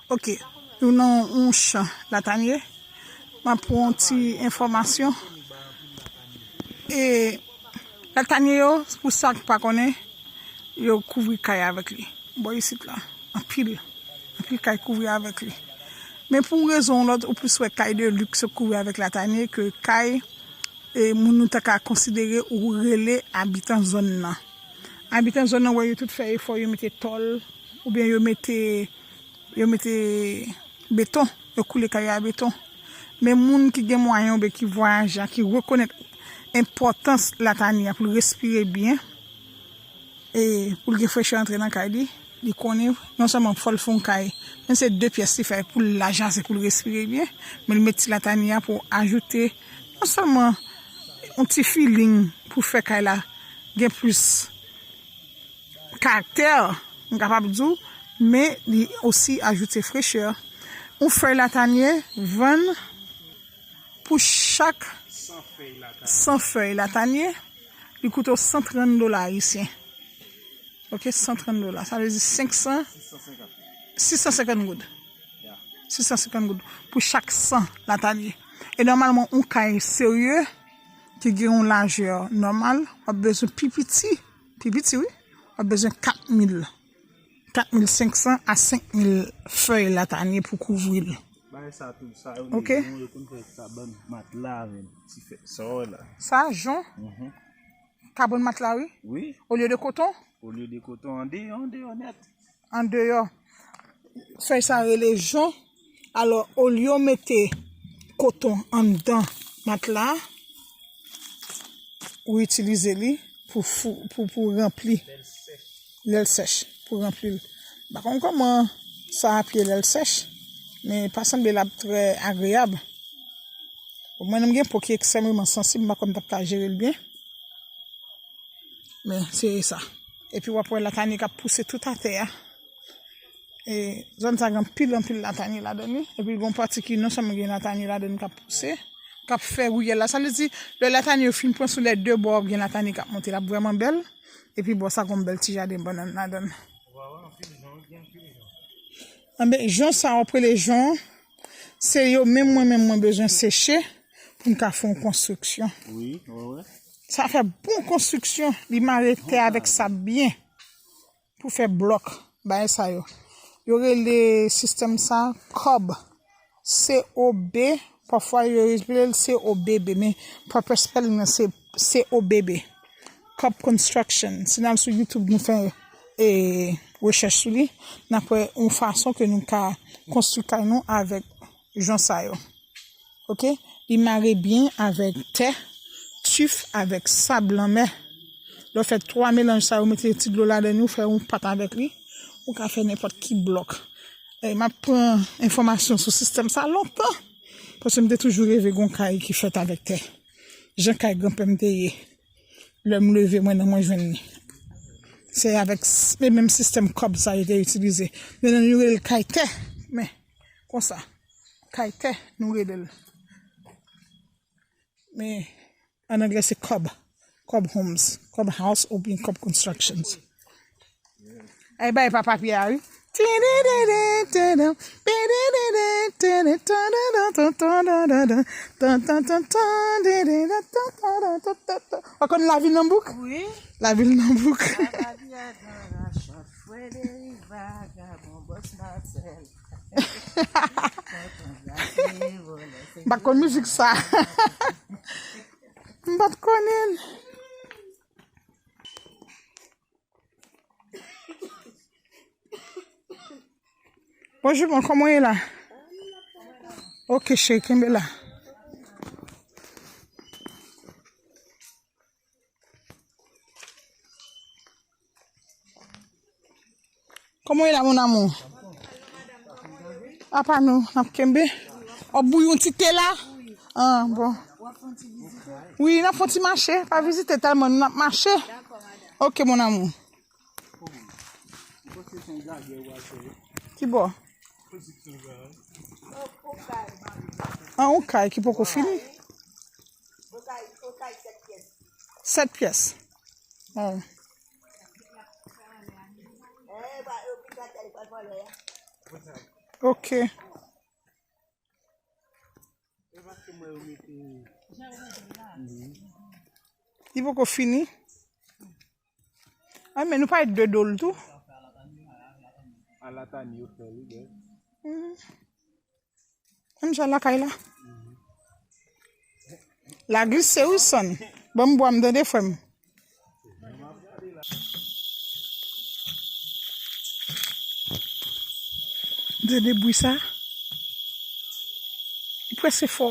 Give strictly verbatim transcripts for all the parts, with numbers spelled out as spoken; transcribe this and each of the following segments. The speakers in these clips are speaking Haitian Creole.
Ok, nou nan yon chan latanye. M ap pran yon ti enfòmasyon. E latanye yo, pou sa k pa konnen, yo kouvri kay avèk li. Bò isit la, anpil, anpil kay kouvri avèk li. Men pou yon rezon ou lòt, ou plis wè kay de luxe yo kouvri avèk latanye ke kay e moun nou ta ka konsidere ou rele abitan zòn nan. Abitan zòn nan, wè, yo tout fè efò, yo mete tòl, oubyen yo mete, yo mete beton, yo koule kay yo a beton. Men moun ki gen mwayen oubyen ki vwayaje a, ki rekonèt enpòtans latanye a pou l respire byen, e pou l gen frechè antre nan kay li, li konnen non sèlman fò l fè yon kay, men se de pyès li fè pou l laj ase pou l respire byen, men l met ti latanye a pou ajoute non sèlman yon ti feeling pou fè kay la gen plis karaktè, m kapab di w, men li osi ajoute frechè. Yon fèy latanye vann pou chak san fèy latanye, li koute w san trant dola ayisyen. Ok, san trant dola. Sa vle di senk san, sis san senkant goud. Sis san senkant goud pou chak san latanye. E nòmalman, yon kay serye ki gen yon lajè nòmal, w ap bezwen pi piti, pi piti, wi, w ap bezwen kat mil, kat mil senk san a senk mil fèy latanye pou kouvri l. Bagay sa tou, sa yo Ok. Jon, yo konn fè kabann matla avè l, ti fè sa w wè la. Sa jon? Mhm. Kabann matla, wi. Wi. Olye de koton? Olye de koton, an deyò, an deyò nèt. An deyò. Fèy sa rele jon. Alò, olye w mete koton anndan matla a, ou itilize li pou fou, pou, pou ranpli lè l sèch, pou ranpli l. M pa konn kòman sa ap ye lè l sèch, men pa sanble l ap trè agreyab. Mwen menm, m gen po ki ekstrèmeman sansib, m pa konn m t ap ka jere l byen. Men se sa. Epi w ap wè latanye k ap pouse tout atè a. E zòn sa gen anpil, anpil latanye ladan li. Epi gen yon pati ki non sèlman gen latanye ladan li k ap pouse, k ap fè riyèl la. Sa vle di, lè latanye yo fin pran sou lè de bò, gen latanye k ap monte, l ap vrèman bèl. Epi bò sa gen yon bèl ti jaden bannann ladan l. Anben, jon sa w ap rele jon, se yo menm mwen menm mwen bezwen seche pou m ka fè yon konstriksyon. Wi, wè, wè. Sa fè bon konstriksyon, li mare tè avèk sab byen pou fè blòk, bagay sa yo. Yo rele sistèm sa kòb, C O B, pafwa yo rele l C O B B, men proper spelling nan se C O B B. Cob Construction. Si n al sou YouTube, nou fè, e, rechèch sou li, n ap wè yon fason ke nou ka konstwi kay nou avèk jan sa yo. Ok? Li mare byen avèk tè, tif avèk sab lanmè. Lè w fè twa melanj sa yo, mete ti dlo ladan li, ou fè yon pat avèk li, ou ka fè nenpòt ki blòk. E, m ap pran enfòmasyon sou sistèm sa lontan, paske m te toujou reve gon kay ki fèt avèk tè. Jan kay granpè m te ye. Lè m leve, mwen nan mwen jwenn li. Se avèk s-, men menm sistèm kòb sa yo te itilize. Men nou rele l kay tè. Men, konsa. Kay tè, nou rele l. Men, an anglè, se kòb. Kòb Homes, Kòb House oubyen Kòb Constructions. Ay, bay pa papye a, wi. Ou konn Lavil nan bouk? Wi. Lavil nan bouk. M pa t konn mizik sa. M pa t konnen l. Bonjou, bon, kòman w ye la? Ok, cheri, kenbe la. Kòman w ye la, mon amour? Apa nou, n ap kenbe? W ap bouyi yon ti te la? Ah, bon. Wi, n ap fè yon ti mache. Pa vizite tèlman, n ap mache. Ok, mon amour. Ki bò? An, yon kay ki poko fini. Sèt pyès. Oh. Ok. Li poko fini. Ay, men nou pa de do l tou. Alatani yo fè li, bèl. Menm jan lakay la. La glise wi, Son. Ban m bwa m tande, frè m. Tande bri sa? Li prèske fò.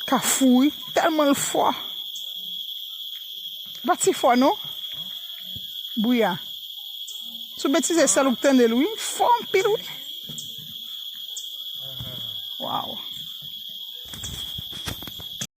Kafou wi, tèlman l fò. Pa ti fò non. Bri a. Sou betize sèl ou k tande l wi. Fò anpil wi.